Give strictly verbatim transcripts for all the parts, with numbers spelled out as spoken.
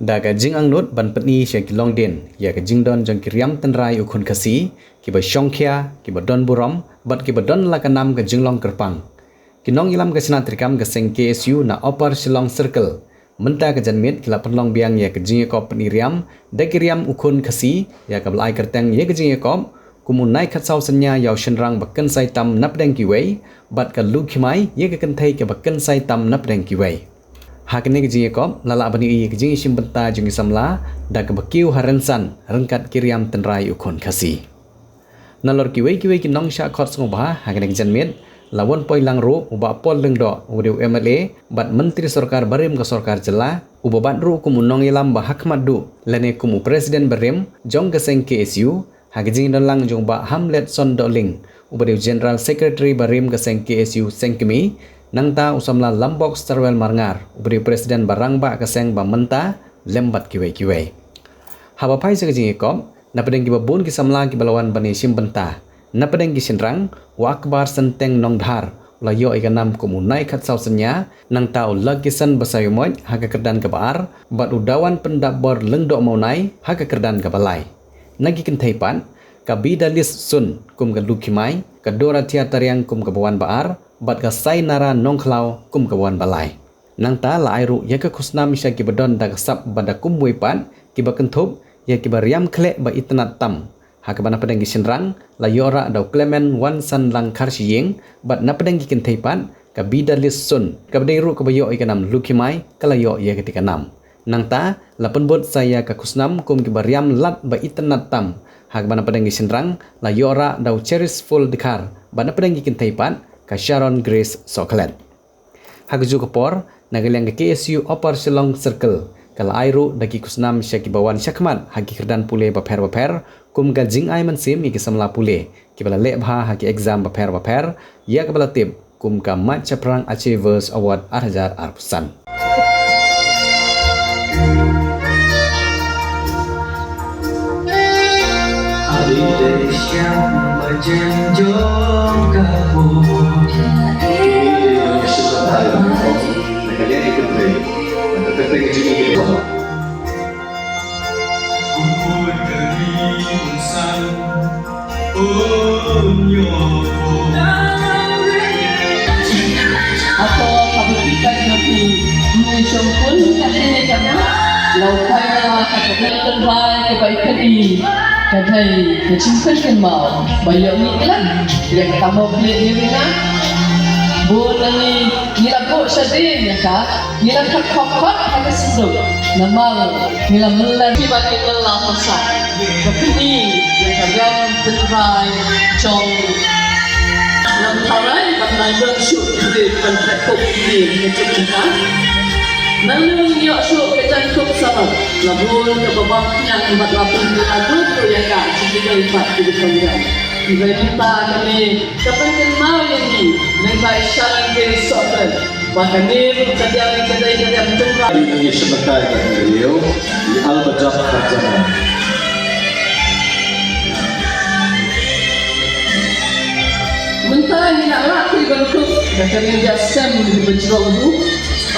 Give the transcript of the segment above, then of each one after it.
Da ka jingangnud ban pyni sha ki longdien ïa ka jingdon jong ki riam tynrai u khun Khasi kiba shongkhia, kiba don burom bad kiba don la ka nam ka jinglong kyrpang, ki nongïalam ka shnat treikam ka seng K S U na Upper Shillong Circle mynta ka janmiet ki la pynlong biang ïa ka jingïakop pyni riam da ki riam u khun Khasi, ïa kaba la ai kyrteng ïa ka jingïakop kum u Naikhatsaw Synñia ïa u shynrang ba kynsai tam napdeng kiwei bad ka Lukhimai ïa ka kynthei kaba kynsai tam napdeng kiwei. Ha kane ka jingïakop la lah ban ïohi ïa ka jingïashim bynta jong ki samla da kaba kiew ha rynsan ryngkat ki riam tynrai u khun Khasi. Nalor kiwei kiwei ki nongshah khot sngewbha ha kane ka janmiet la wan poi lang ruh u Bah Paul Lyngdoh uba dei u M L A bad Myntri Sorkar barim ka Sorkar Jylla, uba bat ruh kum u nongïalam ba hakhmat duh lane kum u President barim jong ka seng K S U, ha ka jingdon lang jong u Bah Hamletson Dohling uba dei u General Secretary barim ka seng K S U Sengkmie, nangta u samla Lambok Starwell Marngar uba dei u President ba rangbah ka seng ba mynta lem bad kiwei kiwei. Haba phai sha ka jingïakop, napdeng kiba bun ki samla kiba la wan ban ïashim bynta, napdeng ki shynrang, u Akbar Synteng Nongdhar u la ïoh ïa ka nam kum u Naikhatsaw Synñia, nangta u Lucky San Basaiawmoit ha ka kyrdan kaba ar bad u Dawan Pyndapbor Lyngdoh Mawnai ha ka kyrdan kaba lai. Na ki kynthei pat, ka Bidalis Sun kum ka Lukhimai, ka Dorathia Tariang kum kaba wan ba ar bad ka Sainara Nongkhlaw kum kaba wan ba lai. Nangta la ai ruh ïa ka khusnam sha kiba don da ka sap bad da kumwei pat kiba kynthup ïa kiba riam khleh ba itynnad tam, ha kaba napdeng ki shynrang la ïoh rah da u Clement Wansanlang Kharshiing bad napdeng ki kynthei pat ka Bidalis Sun kaba dei ruh kaba ïoh ïa ka nam Lukhimai ka la ïoh ïa katei ka nam. Nangta la pynbud sa ïa ka khusnam kum kiba riam lad ba itynnad tam, ha kaba napdeng ki shynrang la ïoh rah da u Cherishful Dkhar bad napdeng ki kynthei pat ka Sharon Grace Sohkhlet. Ha kajuh ka por, na ka liang ka K S U Upper Shillong Circle ka la ai ruh da ki khusnam sha kiba wan shakhmat ha ki kyrdan pule bapher bapher kum ka jingai mynsiem ïa ki samla pule kiba la leh bha ha ki exam bapher bapher, ïa kaba la tip kum ka Mait Shaphrang Achievers Award ar hajar arphew san. Hato haba phi peit na phi, une u shongkun ka dei ne ka mut? La u phai na la ha ka dei tynrai kaba i kane ka dei ka jingpynkynmaw ba ïoh ngi klet ïa ka mawklet ïa ngi na. Bun na ngi ngi la buh shadien ïa ka, ngi la khot khot khot ha ka sduk. Namar ngi la mlien ki ba ki la la pasa. Ka pyni ïa ka riam tynrai jong ngi. Ngam tharai ban nang don shuh ki briew ban phet kup ki briew ki jingpynta. Nang nang ïoh shuh ka jingkup sabat. La bun kaba bam khñiang bad la bun ka la duk ruh ïa ka jingpynta bad ki jingpynta. Ki briew mynta kane ka pynkynmaw ïa ngi. Nang bai shaleng ki sohkren. Ba kane ruh ka dei ka dei ka dei ka dei. Ngi ngi sngewthuh ïa ka dei ïa Albert Job Kharjana. Mynta ngi la rah ki ban kup da ka ring ïa sem ki ban jrong ruh.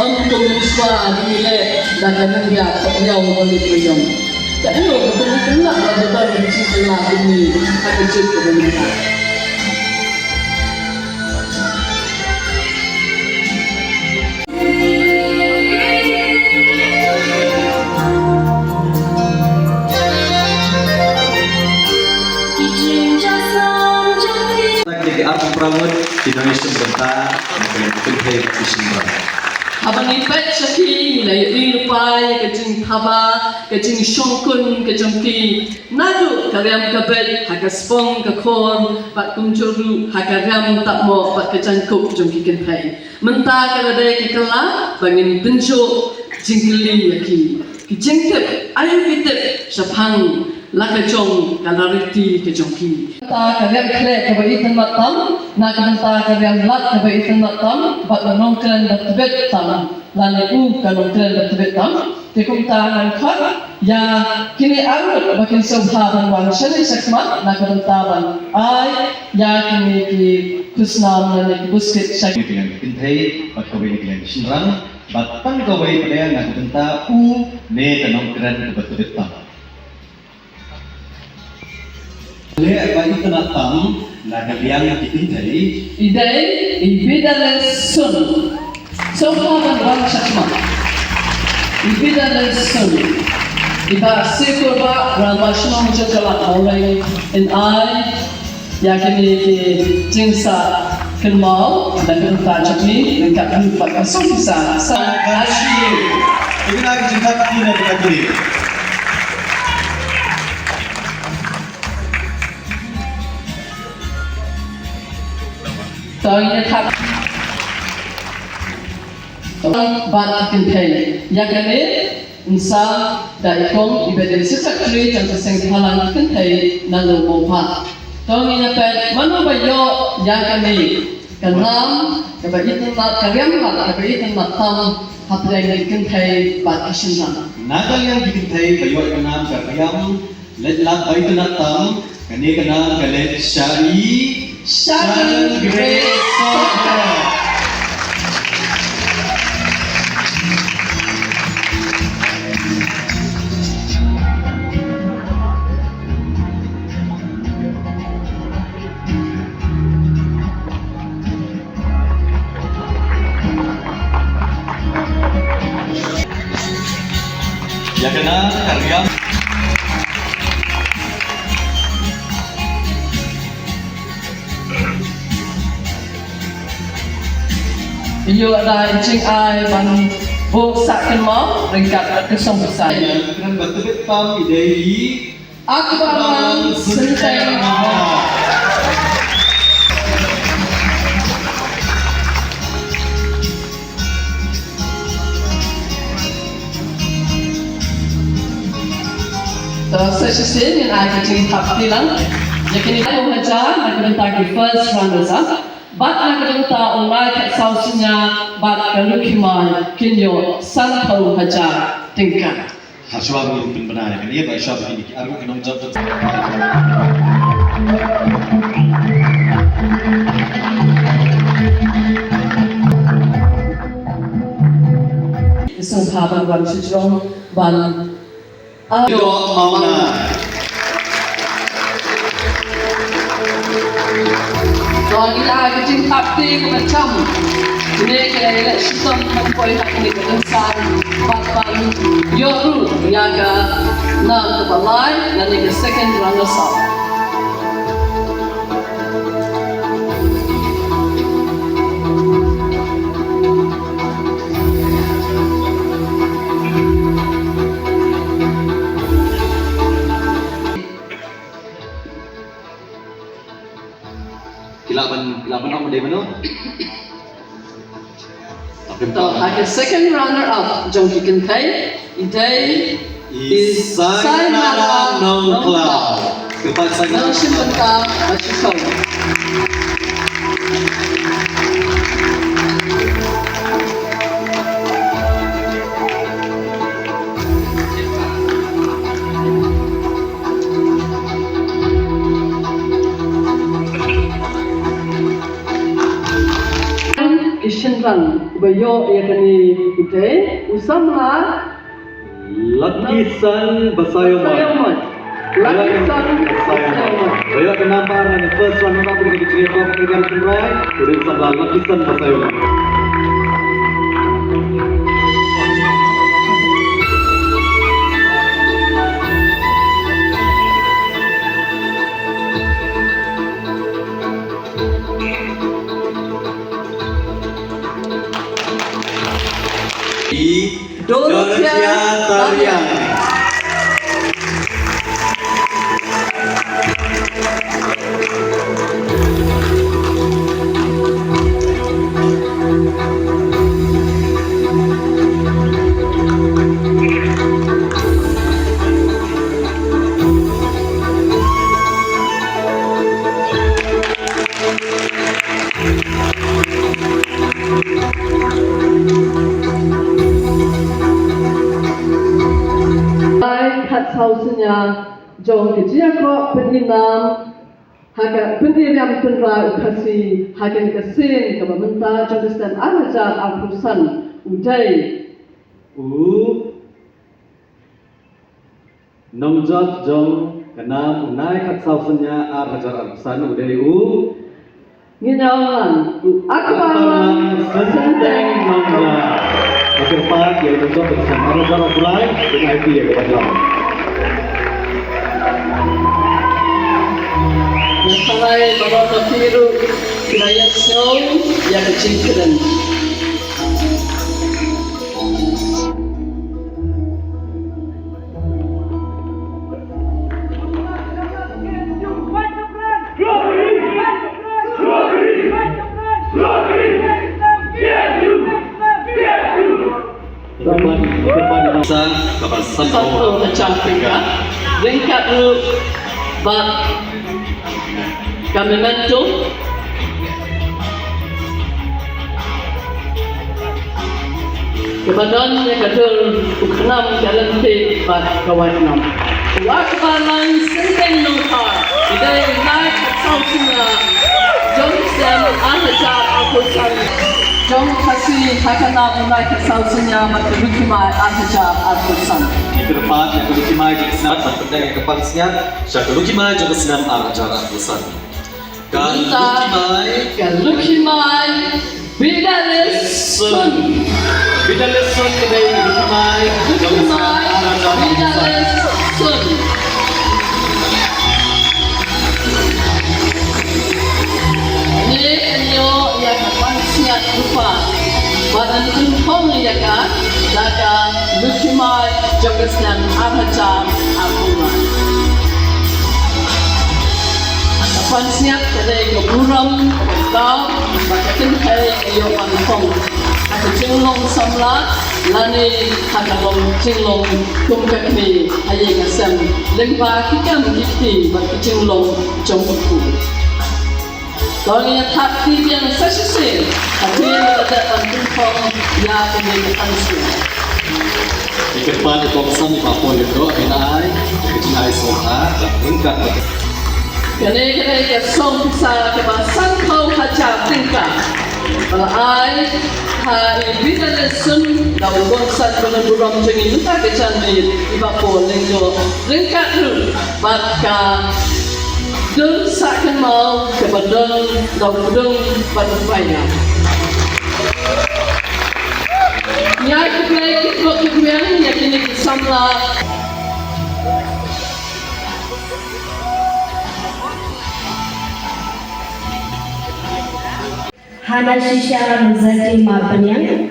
Ym kum ngi shuwa ngi leh da ka ring ïa ka ïaw ba lut ba ïong. Ka ïaw ka tung tung la ba ba ba ngi sngewthuh la ngi ha ka jut ka ba ngi. Ki arphew phra ngut ki nongïashim bynta, ki kynthei ki shynrang. Haba ngi peit sha ki, ngi la ïohi lypa ïa ka jingthaba, ka jingshongkun ka jong ki. Naduh ka riam ka beit ha ka spong ka khor, bad kumjuh ruh ha ka riam tapmoh bad ka jingkup jong ki kynthei. Mynta ka la dei ka kylla ba ngin pynjuh jingkylli ïa ki. Ki jingtip, aïu ki tip shaphang la ka jong ka la riti ka jong ki. Mynta ka riam khleh kaba itynnad tam, na ka bynta ka riam lad kaba itynnad tam, bad ka nongkren ba tbit tam, lane u ka nongkren ba tbit tam. Te kumta ngan khot ïa kine arngut ba kin sngewbha ban wan shane shakhmat na ka bynta ban ai ïa kine ki khusnam lane ki buskit sha ki kynthei bad kawei na ki shynrang. Bad tang kawei pat na ka bynta une u nongkren uba tbit tam. Leh ba itynnad tam na ka liang ki kynthei. I dei i Bidales Sun. Sngewbha ban wan sha khmat. I Bidales Sun. I Bah Sekurbah Rangbah Shnong jong ka Lat Mawleng, in ai ïa kine ki jingsah kynmaw na ka bynta jong ngi ryngkat bad ka song pisa. Sa ashi. Ïa kine ki jingsah kynmaw na ka bynta jong ngi. To ngin ïa thap. Bad kynthei. Ïa kane, Nsa da i kong i ba dei secretary jong ka seng bhalang kynthei na Lawbha. To ngin ïa peit mano ba ïoh ïa kane ka nam kaba itynnad, ka riam lad kaba itynnad tam hapdeng ki kynthei bad ki shynrang. Na ka liang ki kynthei ba ïoh ka nam ka riam lad ba itynnad tam, kane ka nam ka leit sha i Sharon Grace Sohra. Ïa kane ka riam. Ïoh da i jingai ban buh sah kynmaw ryngkat bad ka song pisa. Ïa kane ba tbit tam i dei i Akbalang Synteng Mahar. To sa shisien ngin ai ka jingthap kti lang ïa kine ki hajar na ka bynta ki first runners up bad na ka bynta u Nai Khatsaw Synñia bad ka Lukhimai kin ïoh sanphew hajar tyngka. Hashwa ba ngin pynbna ïa kane bad hashwa ba ngin ki arngut ki nongjop. Sngewbha ban wan sha jrong ban. Ïoh mawna. Ba ngi la ka jingthap kti kaba cham. Kine ki la ïaleh shitom ban poi ha kane ka rynsan bad ban ïoh ruh ïa ka nam kaba lai lane ka second runners up. Ki lah ban, ki lah ban ong dei mano? To, ha ka second runner up jong ki kynthei, i dei i Sainara Nongkhlaw. Kyrpad Sainara. Nang shim bynta ba shisha. Ki shynrang ba ïoh ïa kane u dei u samla Lucky Sun Basaiawmoit. Basaiawmoit. Lucky Sun Basaiawmoit. Ba ïoh ka nambar na ka first round, nambar phi ka jingïakob ka jingïakob. U dei u samla Lucky Sun Basaiawmoit. I Dorothea Tariang. Ai, Khatsaw Synñia jong ka jingïakob pyni nam. Ha ka pynïaid pynrai u Khasi ha kane ka sien kaba mynta jong ka snem ar hajar arphew san u dei u nongjop jong ka nam u nai khatsaw synñia ar hajar arphew san u dei u Ngiñawlang, u Akbar Lang Synteng Nongja. Ka kyrpad ïa u nongjop jong ka snem ar hajar arphew lai, u ai ïa ka Balang. Ïa ka lai baroh ka phi ruh, ki la ïa sngew ïa ka jingkren. Sa kaba sanphew hajar tyngka. Ryngkat ruh bad ka memento kaba don ïa ka dur u khnam ka lynti bad ka waitnam. U Akbar Lang Synteng Nongkha, u dei u nai khatsaw synñia jong ka snem ar hajar arphew san jong ka Khasi ha ka nam u nai khatsaw synñia bad ka Lukimai ar hajar arphew san. Ngi kyrpad ïa ka Lukimai jong ka snem bad pyndonkam ïa ka pansngiat sha ka Lukimai jong ka snem ar hajar arphew san. Ka Lukimai. Ka Lukimai Bidales Sun. Bidales Sun ka dei ka Lukimai. Lukimai Bidales Sun. Ngi ïoh ïa ka pansngiat rupa. Bad ngi pynphong ïa ka da ka Lukimai jong ka snem ar hajar arphew lai. Ka pansngiat ka dei ka burom, ka bor, bad ka kynthei ka ïoh ban phong ha ka jinglong samla lane ha ka long jinglong kum ka kmie ha ïing ha sem lyngba ki kam ki kti bad ki jinglong jong u kpu. To ngin ïa thap kti biang sa shisien hadien ba la dep ban pynphong ïa kane ka pansngiat. Ïa ka pan ïa ka kongsan ïa ka por ïa ka, ïa ka jingai sngewbha bad ryngkat bad kane ka dei ka song pisa kaba sanphew hajar tyngka ba la ai ha i Bidales Sun da u kongsan ba la burom jong ngi mynta ka janmiet i Bah Paul Lyngdoh ryngkat ruh bad ka dur sah kynmaw kaba don da u kdung bad u paidbah. Ngi ai khublei kyrpad kyrpad ïa kine ki samla. Hana shisha Rosette Marbaniang.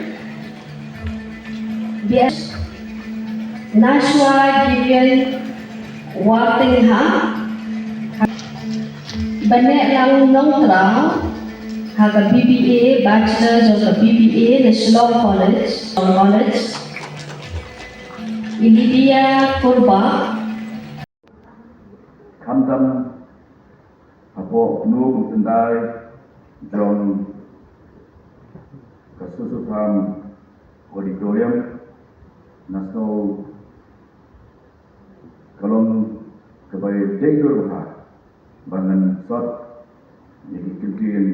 Bias Nashwa Gideon Wartingha. Bane lang nongtra ha ka B B A, Bachelor jong ka B B A na Shillong College, Shillong College. I Lydia Kurba. Khamtam hapoh kynhun tyndai jong ka Soso Tham Auditorium, nga sngew ka long kaba dei dur bha ba ngan sot ïa ki kyntien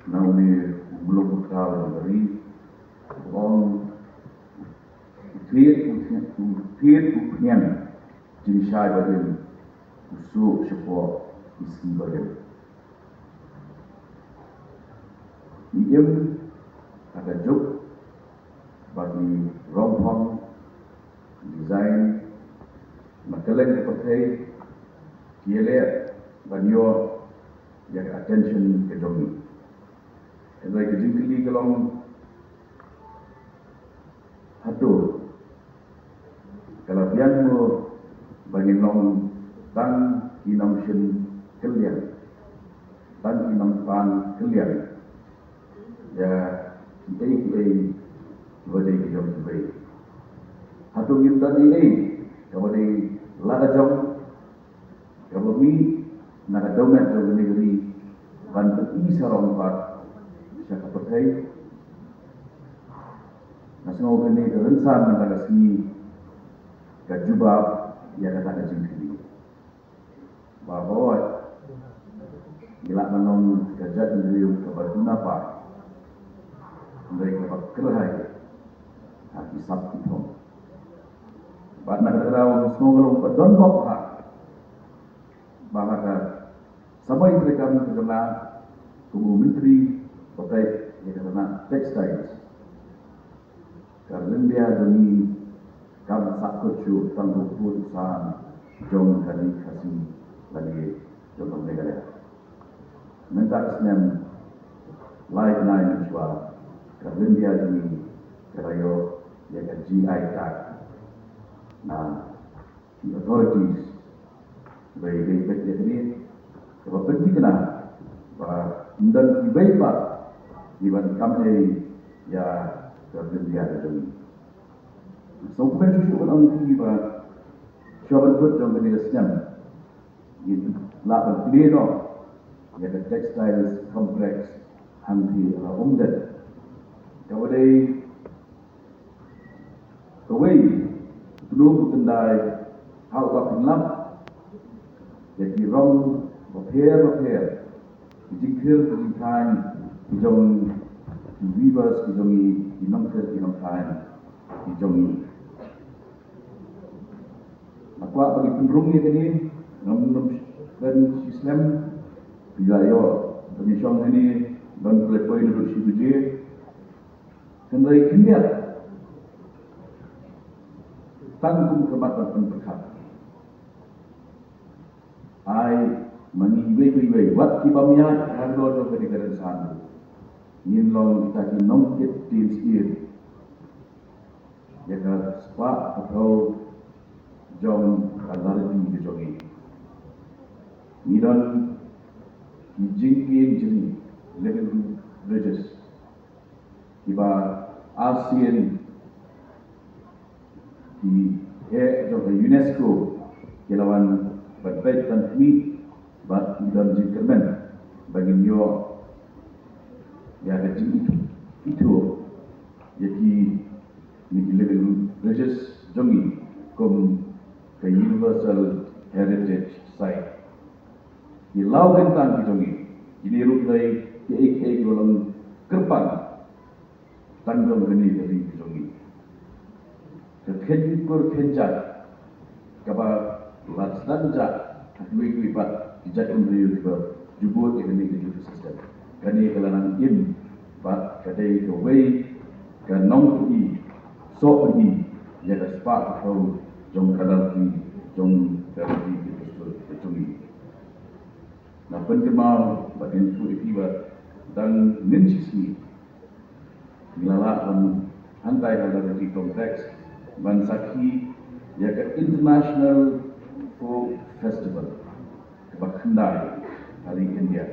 na une u Muluk Muktaw jong ka ri. Ka long u thied u thied u thied u pynïang jingshai ba rim, u suk shapoh ki sngi ba rim. Ngi im ha ka juk ba ki rongphong, design na kylleng ka pyrthei ki ïaleh ban ïoh ïa ka attention ka jong ngi. Hynrei ka jingkylli ka long, hato ka la biang mo ba ngin long tang ki nongshim kylliang, tang ki nongpan kylliang ïa kiei kiei kiba dei ki jong kiwei? Hato ngim don ei ei kaba dei la ka jong kaba mih na ka dohmed jong kane ka ri ban pyni sarong pat sha ka pyrthei? Nga sngew kane ka rynsan mynta ka sngi ka jubab ïa kata ka jingkylli. Ba hooid, Ngi lah ban long ka jaitbynriew kaba duna paid, hynrei kaba kyrhai ha ki sap ki thong. Bad na kata ka daw, nga sngew nga long ba don bok ha, ba ha ka samoi treikam ka jong nga kum u Myntri ba peit ïa ka tnat textiles, ka ryndia jong ngi kam sahkut shuh tang u pud u sam jong ka ri Khasi lane jong ka Meghalaya. Mynta ka snem, lai bnai mynshuwa, ka ryndia jong ngi ka la ïoh ïa ka G I tag na ki authorities. Ba dei beit ïa kane kaba pynthikna ba ym don kiwei pat kiban kam ei ïa ka ryndia ka jong ngi. Sngewkmen shuh shuh ban ong ïa phi ba shuwa ban kut jong kane ka snem ngin lah ban plie noh ïa ka textiles complex hangtei ha Umden, kaba dei kawei u tnum u tyndai ha uba pynlap ïa ki rong bapher bapher, ki jingkhir ki jingthaiñ ki jong ki weavers ki jong ngi, ki nongkhir ki nongthaiñ ki jong ngi. Nga kwah ba ngi pynrung ïa kane, ngam nym kren shi snem, phi la ïoh ban ïashong hangne, don pule poi naduh shi baje. Hynrei khyndiat tang kum ka mat ban pynpyrkhat. Ai ma ngi iwei pa iwei, wat ki bym ïaid ha kordor jong kane ka rynsan, ngin long kita ki nongkit ktien syier ïa ka spah ka thew jong ka lariti ka jong ngi. Ngi don ki jingkieng jri, living bridges, kiba arsien ki heh jong ka UNESCO ki la wan ban peit ban khmih, bad ngi don jingkyrmen ba ngin ïoh ïa ka jingithuh ïa kine ki living bridges jong ngi kum ka Universal Heritage Site. Ki law kyntang ki jong ngi, kine ruh dei kiei kiei kiba long kyrpang tang jong kane ka ri ka jong ngi. Ka kheiñ kur kheiñ jait kaba la sdang jah ha kiwei kiwei pat ki jaitbynriew kiba ju bud ïa kane ka justice system. Kane ka la nang im bad ka dei kawei ka nongpyni sohpyni ïa ka spah ka thew jong ka lariti jong ka ri ka dustur ka jong ngi. Nga pynkynmaw bad nga ïathuh ïa phi ba dang ngin shisngi ngi la lah ban hangtai ha Lariti Complex ban sakhi ïa ka International Folk Festival kaba khyndai ha ri India.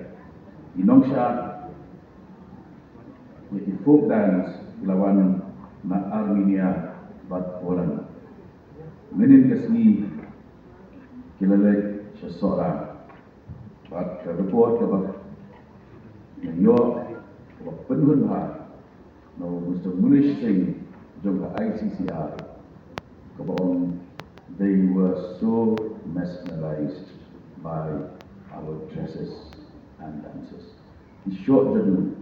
Ki nongshad ïa ki folk dance ki la wan na Armenia bad Poland. Mynhynnin ka sngi ki la leit sha Sohra. Bad ka report kaba nga ïoh kaba pynhun bha na u Mister Munish Singh jong ka I C C R kaba ong, "They were so mesmerized by our dresses and dances." Ki shoh jadu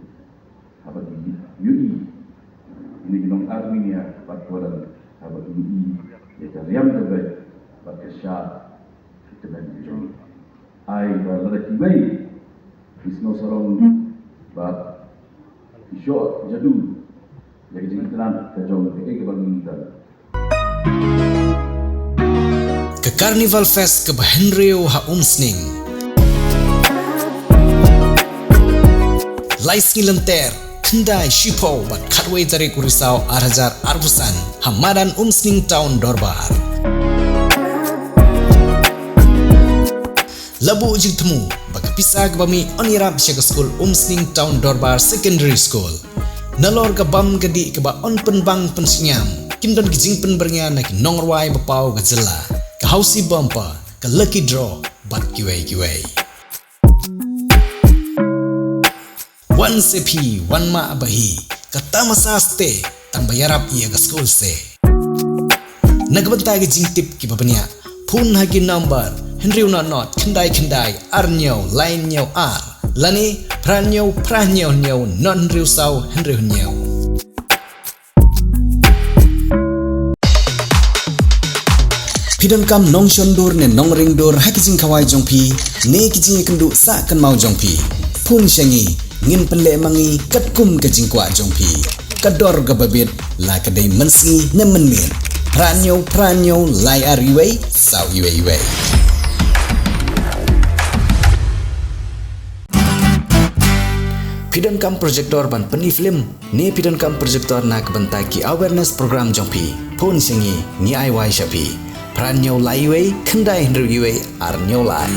haba ki ïohi, kine ki nong Armenia bad Poland, haba ki ïohi ïa ka riam ka beit bad ka shad ka tymmen ka jong ngi. Ai ba lada kiwei ki sngew sarong bad ki shoh jadu ïa ka jingitynnad ka jong kaei kaba ngi don. Ka Carnival Fest kaba hynriew ha Umsning. Lai sngi lynter, khyndai, shiphew bad khatwei tarik u Risaw ar hajar arphew san ha madan Umsning Town Dorbar. La buh jingthmu ba ka pisa kaba mih yn ïarap sha ka skul Umsning Town Dorbar Secondary School. Nalor ka bam ka dih kaba yn pynbang pynshngaiñ, kin don ki jingpynbyrngia na ki nongrwai ba paw ka jylla, ka Housie Bumper, ka Lucky Draw bad kiwei kiwei. Wan se phi, wan mah ba hi, ka tamasa ste, tang ba ïarap ïa ka skul se. Na ka bynta ki jingtip kiba bniah, phone ha ki number hynriew nod nod khyndai khyndai ar hynñiew lai hynñiew ar. Lane phra hynñiew phra hynñiew hynñiew not hynriew saw hynriew hynñiew. Phi donkam nongshon dur ne nongring dur ha ki jingkhawai jong phi ne ki jingïakynduh sah kynmaw jong phi, phone sha ngi, ngin pynleh ma ngi katkum ka jingkwah jong phi. Ka dor kaba bit, la ka dei mynsngi ne mynmiet. Phra hynñiew phra hynñiew lai ar iwei saw iwei iwei. Phi donkam projector ban pyni film ne phi donkam projector na ka bynta ki awareness program jong phi, phone sha ngi, ngi ai wai sha phi. Phra hynñiew lai iwei khyndai hynriew iwei ar hynñiew lai.